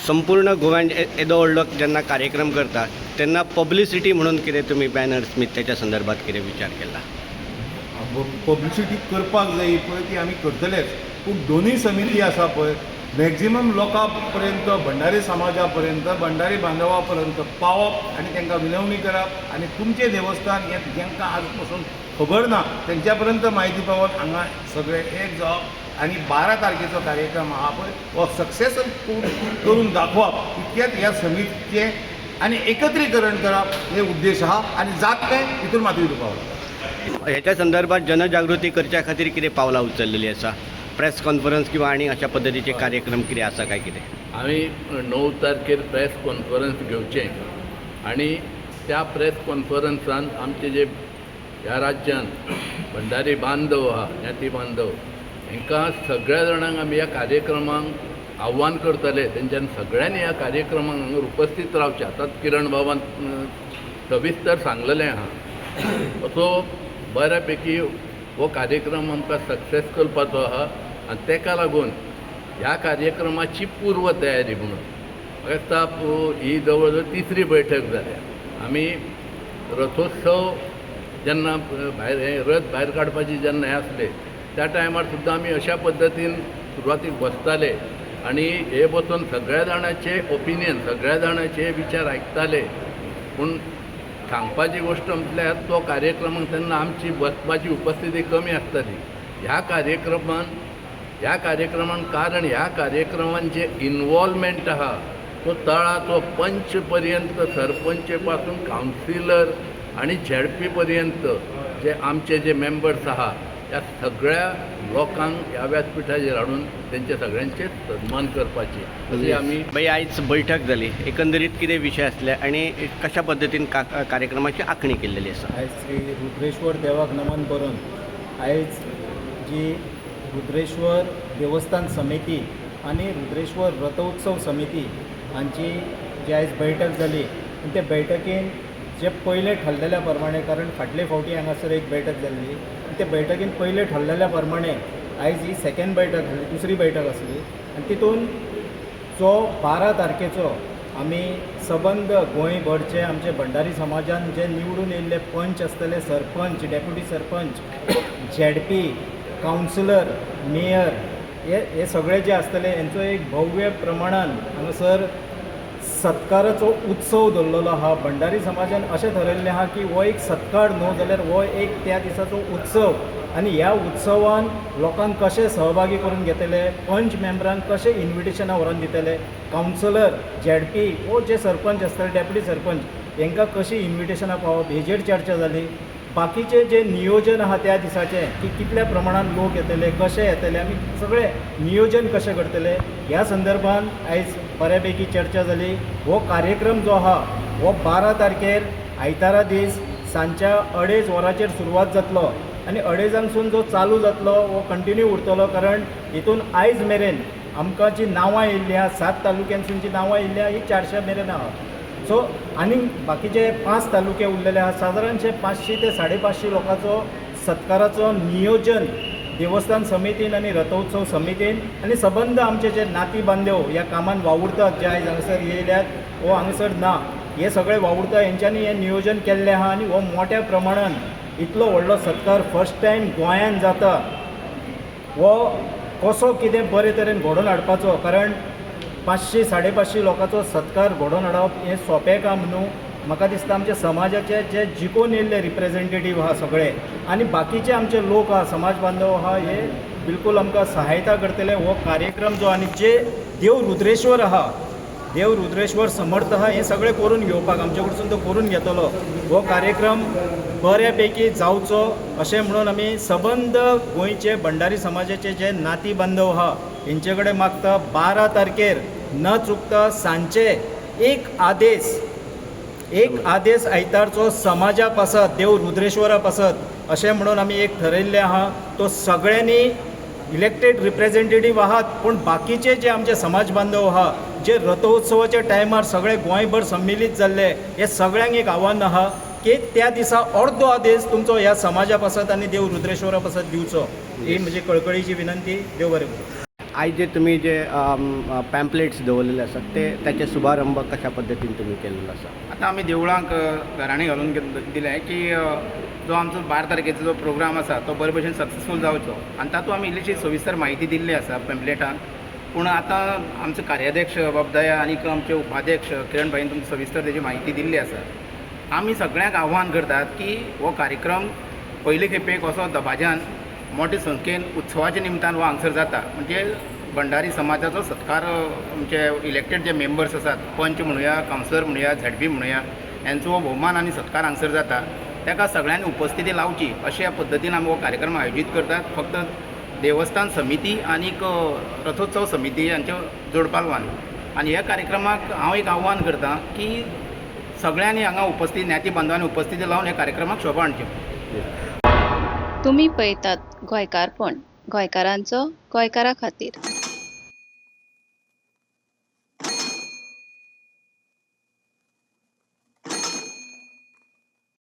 संपूर्ण गोव्यान येदो व्हडलो जेन्ना कार्यक्रम करता तेन्ना पब्लिसिटी म्हणून कितें तुमी बॅनर्स बी तेच्या संदर्भात कितें विचार केला? पब्लिसिटी करपाक जाय पळय, ती आमी करतलेच, पूण दोनूय समिती आसा पळय, मॅक्झिमम लोकां पर्यंत, भंडारी समाजा पर्यंत, भंडारी बांधवा पर्यंत पावप आनी तांकां विनवणी करप आनी तुमचें देवस्थान हें जांकां आज पसून खबर ना तेंच्या पर्यंत म्हायती पावोवन हांगा सगळे एक जावप आनी 12 तारखेचो कार्यक्रम आहा पळय हो सक्सेसफूल करून दाखोवप, इतकेंच ह्या समितीचें आनी एकत्रीकरण करप हे उद्देश आहा आनी जातलें, हितून मातूय दुबाव ना. ह्याच्या संदर्भात जनजागृती करच्या खातीर कितें पावलां उचललेलीं आसा? प्रेस कॉन्फरन्स किंवा आनी अशा पद्दतीचे कार्यक्रम कितें आसा काय कितें? आमी 9 तारखेर प्रेस कॉन्फरन्स घेवचें आनी त्या प्रेस कॉन्फरन्सान आमचे जे ह्या राज्यान भंडारी बांधव आहा, ज्ञाती बांधव, हांकां सगळ्या जाणांक आमी ह्या कार्यक्रमांक आव्हान करतले. तेंच्यान सगळ्यांनी ह्या कार्यक्रमाक हांगा उपस्थीत रावचें. आतांच किरण बाबान सविस्तर सांगलेलें आहा. असो बऱ्या पैकी हो कार्यक्रम आमकां सक्सेस करपाचो आहा आनी तेका लागून ह्या कार्यक्रमाची पूर्व तयारी म्हणून म्हाका दिसता ही जवळ जवळ तिसरी बैठक जाल्या. आमी रथोत्सव जेन्ना भायर हे रथ भायर काडपाची जेन्ना हें आसलें, त्या टायमार सुद्दां आमी अशा पद्दतीन सुरवातीक बसताले आनी हे बसून सगळ्या जाणांचे ओपिनियन, सगळ्या जाणांचे विचार आयकताले. पूण सांगपाची गोश्ट म्हटल्यार तो कार्यक्रमाक तेन्ना आमची बसपाची उपस्थिती कमी आसताली. ह्या कार्यक्रमान, कारण ह्या कार्यक्रमान जे इनवॉल्वमेंट आहा तो तळाचो पंच पर्यंत, सरपंच पासून कावन्सिलर आनी झेडपी पर्यंत जे आमचे जे मेंबर्स आहा, त्या सगळ्या लोकांक ह्या व्यासपिठाचेर हाडून तेंचे सगळ्यांचे सन्मान करपाचे अशी आमी बाई, आयज बैठक जाली, एकंदरीत कितें विशय आसले आनी कशा पद्दतीन कार्यक्रमाची आखणी केल्लेली आसा? आयज श्री रुद्रेश्वर देवाक नमन करून आयज जी रुद्रेश्वर देवस्थान समिती आनी रुद्रेश्वर रथोत्सव समिती हांची जी आयज बैठक जाली आनी ते बैठकीन जे पयलें ठरलेल्या प्रमाणे, कारण फाटले फावटी हांगासर एक बैठक जाल्ली आनी ते बैठकीन पयलें ठरलेल्या प्रमाणे आयज ही सेकंड बैठक आसली, दुसरी बैठक आसली. आनी तितून जो 12 तारखेचो आमी सबंद गोंयभरचे आमचे भंडारी समाजान जे निवडून येयल्ले पंच आसतले, sarpanch, deputy sarpanch, ZP, councillor, mayor हे हे सगळे जे आसतले हेंचो एक भव्य प्रमाणान हांगासर सत्काराचो उत्सव दवरलेलो आहा. भंडारी समाजान अशें थरयल्लें आहा की हो एक सत्कार न्हू जाल्यार हो एक त्या दिसाचो उत्सव आनी ह्या उत्सवान लोकांक कशें सहभागी करून घेतले, पंच मेंबरांक कशें इन्विटेशनां व्हरोन दितले, कावन्सिलर, झेडपी वो जे सरपंच आसतले, डेप्युटी सरपंच, हेंकां कशीं इन्विटेशनां पावप हेजेर चर्चा जाली. बाकीचें जें नियोजन आहा त्या दिसाचें की कितल्या प्रमाणान लोक येतले, कशे येतले, आमी सगळें नियोजन कशें करतले, ह्या संदर्भान आयज बऱ्या पैकी चर्चा जाली. हो कार्यक्रम जो आहा हो 12 तारखेर आयतारा दीस सांजच्या 2.5 वरांचेर सुरवात जातलो आनी अडेजांकसून जो चालू जातलो हो कंटिन्यू उरतलो, कारण हितून आयज मेरेन आमकां जी नांवां येयल्ली आहा, सात तालुक्यांसून जी नांवां येयल्ली आहा, ही 400 मेरेन आहा. सो आनीक बाकीचे पांच तालुके उरलेले आहा. सादारणशे 500 ते 550 लोकांचो सत्काराचो नियोजन देवस्थान समितीन आनी रथोत्सव समितीन आनी सबंद आमचे जे नाती बांधव ह्या कामान वावुरतात, जे आयज हांगासर येयल्यात वो हांगासर ना, हे सगळे वावुरता, हेंच्यांनी हें नियोजन केल्लें आहा. आनी हो मोठ्या प्रमाणान इतलो व्हडलो सत्कार फर्स्ट टायम गोंयान जाता. हो कसो कितें बरे तरेन घडोवन हाडपाचो, कारण 500 550 लोकांचो सत्कार घडोवन हाडप हें सोंपें काम न्हू. म्हाका दिसता आमच्या समाजाचे जे जिखून येयल्ले रिप्रेजेंटेटीव आहा सगळे आनी बाकीचे आमचे लोक आहा, समाज बांधव आहा, हे बिलकूल आमकां सहायता करतले. हो कार्यक्रम जो आनी जे देव रुद्रेश्वर आहा, देव रुद्रेश्वर समर्थ आहा, हें सगळें करून घेवपाक आमचे कडसून तो करून घेतलो. हो कार्यक्रम बऱ्या पैकी जावचो अशें म्हणून आमी सबंद गोंयचे भंडारी समाजाचे जे नाती बांधव आहा हेंचे कडेन मागता, 12 तारखेर न चुकता सांजचे एक आदेस, एक आदेस आयतारचो समाजा पासत, देव रुद्रेश्वरा पासत अशें म्हणून आमी एक ठरयल्लें आहा. तो सगळ्यांनी इलेक्टेड रिप्रेजेंटेटीव आहात, पूण बाकीचे जे आमचे समाज बांधव आहा, जे रथोत्सवाच्या टायमार सगळे गोंयभर संमिलीत जाल्ले, हे सगळ्यांक एक आव्हान आहा की त्या दिसा अर्दो आदेस तुमचो ह्या समाजा पासत आनी देव रुद्रेश्वरा पासत दिवचो, ही म्हजी कळकळीची विनंती. देव बरें करूं. आयज जे तुमी जे पॅम्पलेट्स दवरलेले आसात ते ताचे शुभारंभ कशा पद्दतीन तुमी केल्लो आसा? आतां आमी देवळांक घराणें घालून दिलें की जो आमचो 12 तारखेचो जो प्रोग्राम आसा तो बरे भशेन सक्सेसफूल जावचो आनी तातूंत आमी इल्लीशी सविस्तर म्हायती दिल्ली आसा पेम्पलेटान. पूण आतां आमचो कार्याध्यक्ष बाब दया आनीक आमचे उपाध्यक्ष किरण भाईन तुमकां सविस्तर तेजी म्हायती दिल्ली आसा. आमी सगळ्यांक आव्हान करतात की हो कार्यक्रम पयले खेपेक असो दबाज्यान मोठे संख्येन उत्सवाच्या निमतान हो हांगसर जाता. म्हणजे भंडारी समाजाचो सत्कार आमचे इलेक्टेड जे मेंबर्स आसात, पंच म्हणुया, कावन्सिलर म्हणुया, झेडपी म्हणुया, हेंचो हो भोवमान आनी सत्कार हांगसर जाता. ताका सगळ्यांनी उपस्थिती लावची अशा पद्दतीन आमी हो कार्यक्रम आयोजीत करतात, फक्त देवस्थान समिती आनीक रथोत्सव समिती हांच्या जोडपालवान. आनी ह्या कार्यक्रमाक हांव एक आव्हान करता की सगळ्यांनी हांगा उपस्थित ज्ञाती बांधवांनी उपस्थिती लावन ह्या कार्यक्रमाक शोभा हाडची. तुमी पळयतात गोंयकारपण, गोंयकारांचो गोंयकारा खातीर.